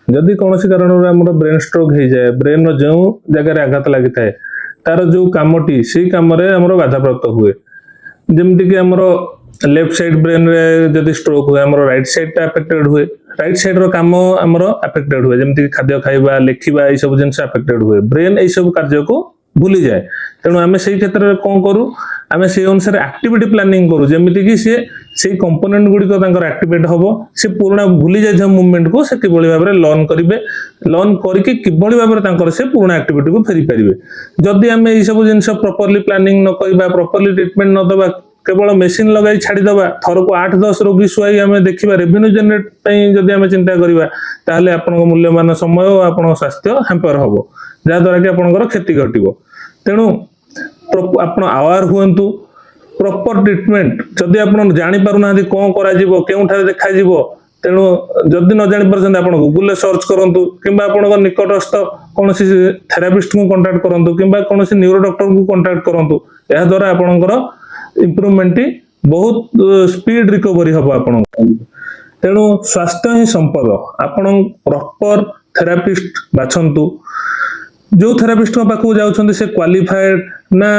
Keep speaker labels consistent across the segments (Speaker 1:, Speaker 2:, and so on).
Speaker 1: ଯଦି କୌଣସି କାରଣରୁ ଆମର ବ୍ରେନ୍ ଷ୍ଟ୍ରୋକ୍ ହେଇଯାଏ, ବ୍ରେନ୍ର ଯେଉଁ ଜାଗାରେ ଆଘାତ ଲାଗିଥାଏ, ତାର ଯୋଉ କାମଟି, ସେଇ କାମରେ ଆମର ବାଧାପ୍ରାପ୍ତ ହୁଏ। ଯେମିତିକି ଆମର ଲେଫ୍ଟ ସାଇଡ୍ ବ୍ରେନ୍ରେ ଯଦି ଷ୍ଟ୍ରୋକ୍ ହୁଏ, ଆମର ରାଇଟ୍ ସାଇଡ୍ଟା ଆଫେକ୍ଟେଡ୍ ହୁଏ। ରାଇଟ୍ ସାଇଡ୍ର କାମ ଆମର ଆଫେକ୍ଟେଡ୍ ହୁଏ, ଯେମିତିକି ଖାଦ୍ୟ ଖାଇବା, ଲେଖିବା, ଏଇସବୁ ଜିନିଷ ଆଫେକ୍ଟେଡ୍ ହୁଏ। ବ୍ରେନ୍ ଏଇସବୁ କାର୍ଯ୍ୟକୁ ଭୁଲିଯାଏ। ତେଣୁ ଆମେ ସେଇ କ୍ଷେତ୍ରରେ କ'ଣ କରୁ? ଆମେ ସେଇ ଅନୁସାରେ ଆକ୍ଟିଭିଟି ପ୍ଲାନିଂ କରୁ, ଯେମିତିକି ସିଏ ସେଇ କମ୍ପୋନେଣ୍ଟ ଗୁଡ଼ିକ ତାଙ୍କର ଆକ୍ଟିଭେଟ୍ ହବ, ସେ ପୁରୁଣା ଭୁଲି ଯାଇଥିବା ମୁଭମେଣ୍ଟକୁ ସେ କିଭଳି ଭାବରେ ଲର୍ନ କରିବେ, ଲର୍ନ କରିକି କିଭଳି ଭାବରେ ତାଙ୍କର ସେ ପୁରୁଣା ଆକ୍ଟିଭିଟିକୁ ଫେରି ପାରିବେ। ଯଦି ଆମେ ଏଇସବୁ ଜିନିଷ ପ୍ରପରଲି ପ୍ଲାନିଂ ନ କରିବା, ପ୍ରପରଲି ଟ୍ରିଟମେଣ୍ଟ ନ ଦେବା, କେବଳ ମେସିନ ଲଗାଇ ଛାଡ଼ିଦେବା, ଥରକୁ 8-10 ରୋଗୀ ଶୁଆଇ ଆମେ ଦେଖିବା, ରେଭିନ୍ୟୁ ଜେନେରେଟ୍ ପାଇଁ ଯଦି ଆମେ ଚିନ୍ତା କରିବା, ତାହେଲେ ଆପଣଙ୍କ ମୂଲ୍ୟବାନ ସମୟ ଓ ଆପଣଙ୍କ ସ୍ୱାସ୍ଥ୍ୟ ହ୍ୟାମ୍ପର ହବ, ଯାହାଦ୍ୱାରା କି ଆପଣଙ୍କର କ୍ଷତି ଘଟିବ। ତେଣୁ ଆପଣ ଆୱାର ହୁଅନ୍ତୁ। ପ୍ରପର ଟ୍ରିଟମେଣ୍ଟ, ଯଦି ଆପଣ ଜାଣିପାରୁନାହାନ୍ତି କ'ଣ କରାଯିବ, କେଉଁଠାରେ ଦେଖାଯିବ, ତେଣୁ ଯଦି ନ ଜାଣିପାରୁଛନ୍ତି, ଆପଣ ଗୁଗୁଲରେ ସର୍ଚ୍ଚ କରନ୍ତୁ କିମ୍ବା ଆପଣଙ୍କ ନିକଟସ୍ଥ କୌଣସି ଥେରାପିଷ୍ଟଙ୍କୁ କଣ୍ଟାକ୍ଟ କରନ୍ତୁ କିମ୍ବା କୌଣସି ନ୍ୟୁରୋ ଡକ୍ଟରଙ୍କୁ କଣ୍ଟାକ୍ଟ କରନ୍ତୁ। ଏହାଦ୍ୱାରା ଆପଣଙ୍କର ଇମ୍ପ୍ରୁଭମେଣ୍ଟଟି ବହୁତ ସ୍ପିଡ ରିକଭରି ହବ ଆପଣଙ୍କ। ତେଣୁ ସ୍ୱାସ୍ଥ୍ୟ ହିଁ ସମ୍ପଦ। ଆପଣ ପ୍ରପର ଥେରାପିଷ୍ଟ ବାଛନ୍ତୁ। ଯୋଉ ଥେରାପିଷ୍ଟଙ୍କ ପାଖକୁ ଯାଉଛନ୍ତି, ସେ କ୍ୱାଲିଫାଏଡ ନା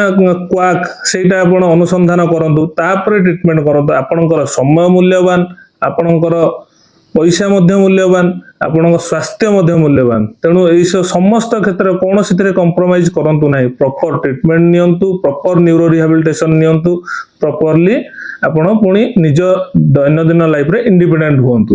Speaker 1: କ୍ୱାକ୍, ସେଇଟା ଆପଣ ଅନୁସନ୍ଧାନ କରନ୍ତୁ, ତାପରେ ଟ୍ରିଟମେଣ୍ଟ କରନ୍ତୁ। ଆପଣଙ୍କର ସମୟ ମୂଲ୍ୟବାନ, ଆପଣଙ୍କର ପଇସା ମଧ୍ୟ ମୂଲ୍ୟବାନ, ଆପଣଙ୍କ ସ୍ୱାସ୍ଥ୍ୟ ମଧ୍ୟ ମୂଲ୍ୟବାନ। ତେଣୁ ଏଇସବୁ ସମସ୍ତ କ୍ଷେତ୍ରରେ କୌଣସିଥିରେ କମ୍ପ୍ରମାଇଜ କରନ୍ତୁ ନାହିଁ। ପ୍ରପର ଟ୍ରିଟମେଣ୍ଟ ନିଅନ୍ତୁ, ପ୍ରପର ନ୍ୟୁରୋ ରିହାବିଲିଟେସନ ନିଅନ୍ତୁ, ପ୍ରପରଲି ଆପଣ ପୁଣି ନିଜ ଦୈନନ୍ଦିନ ଲାଇଫରେ ଇଣ୍ଡିପେଣ୍ଡେଣ୍ଟ ହୁଅନ୍ତୁ।